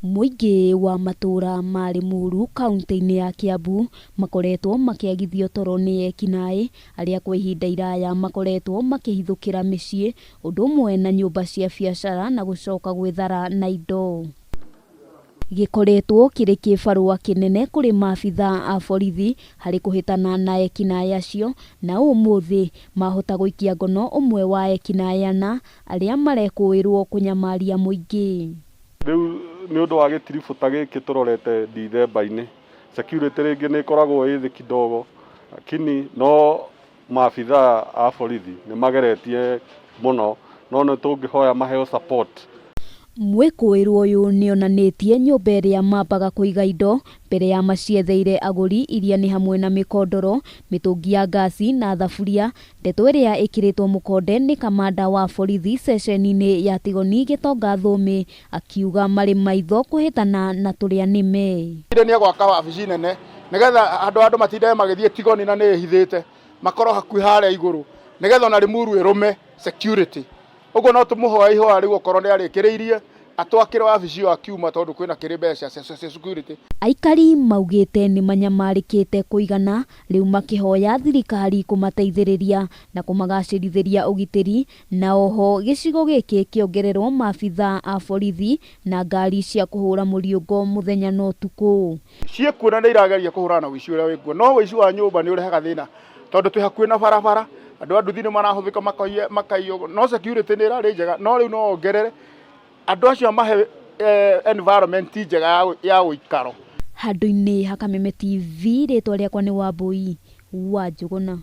Mũingĩ wa matũra ma Limuru kauntĩ-inĩ ya Kiambu makoretwo makĩagithio toro nĩ ekinaĩ arĩa kwa ihinda iraya makoretwo makĩhithũkĩra mĩciĩ ũndũ ũmwe na nyũmba cia biacara na gũcoka gwĩthara na indo. Gĩkoretwo kĩrĩ kĩbarũa kĩnene kũrĩ maabithaa a borithi harĩ kũhĩtana na ekinaĩ acio na ũmũthĩ mahota gũikia ngono ũmwe wa ekinaĩ ana arĩa marekũĩrwo kũnyamaria mũingĩ. Rĩu nĩ ũndũ wa gĩtiribũ ta gĩkĩ tũrorete Dithemba-inĩ, security rĩngĩ nĩ ĩkoragwo ĩ thĩ kidogo, lakini no maabithaa a borithi nĩ mageretie mũno, no nĩ tũngĩhoya maheo support. Mwĩkũĩrwo ũyũ nĩonanĩtie nyũmba ĩrĩa mambaga kũiga indo mbere ya macietheire agũri iria nĩ hamwe na mĩkondoro, mĩtũngi ya ngasi na thaburia, ndeto ĩrĩa ĩkĩrĩtwo mũkonde nĩ kamanda wa borithi ceceni-inĩ ya Tigoni Gĩtonga Thũmĩ akiuga marĩ maitho kũhĩtana na tũrĩa nĩme. Nĩ egwaka wabici nene nĩgetha andũ andũ matindage magĩthiĩ Tigoni na nĩ ĩhithĩte, makorwo hakuhĩ harĩa igũrũ nĩgetha ona Limuru ĩrũme security. Ũguo no tũmũhoe ihoya rĩu okorwo nĩ arĩkĩrĩirie atwakĩre wabici ĩyo akiuma tondũ kwĩna kĩrĩ mbeca cia security. Aikari maugĩte nĩ manyamarĩkĩte kũigana rĩu makĩhoya thirikari kũmateithĩrĩria na kũmagacĩrithĩria ũgitĩri na oho gĩcigo gĩkĩ kĩongererwo maabithaa a borithi na ngari cia kũhũra mũriũngo mũthenya na ũtukũ. Ciĩkuo na nĩ irageria kũhũrana na ũici ũrĩa wĩkuo, no ũici wa nyũmba nĩ ũrehaga thĩna tondũ twĩ hakuhĩ na barabara, andũ a nduthi nĩ marahũthĩka makaiywo, no security nĩ ĩrarĩ njega, no rĩu no ongerere andũ acio mahe environment njega ya ũikaro. Handũ-inĩ ha Kameme TV rĩtwa rĩakwa nĩ Wambui wa Njũgũna.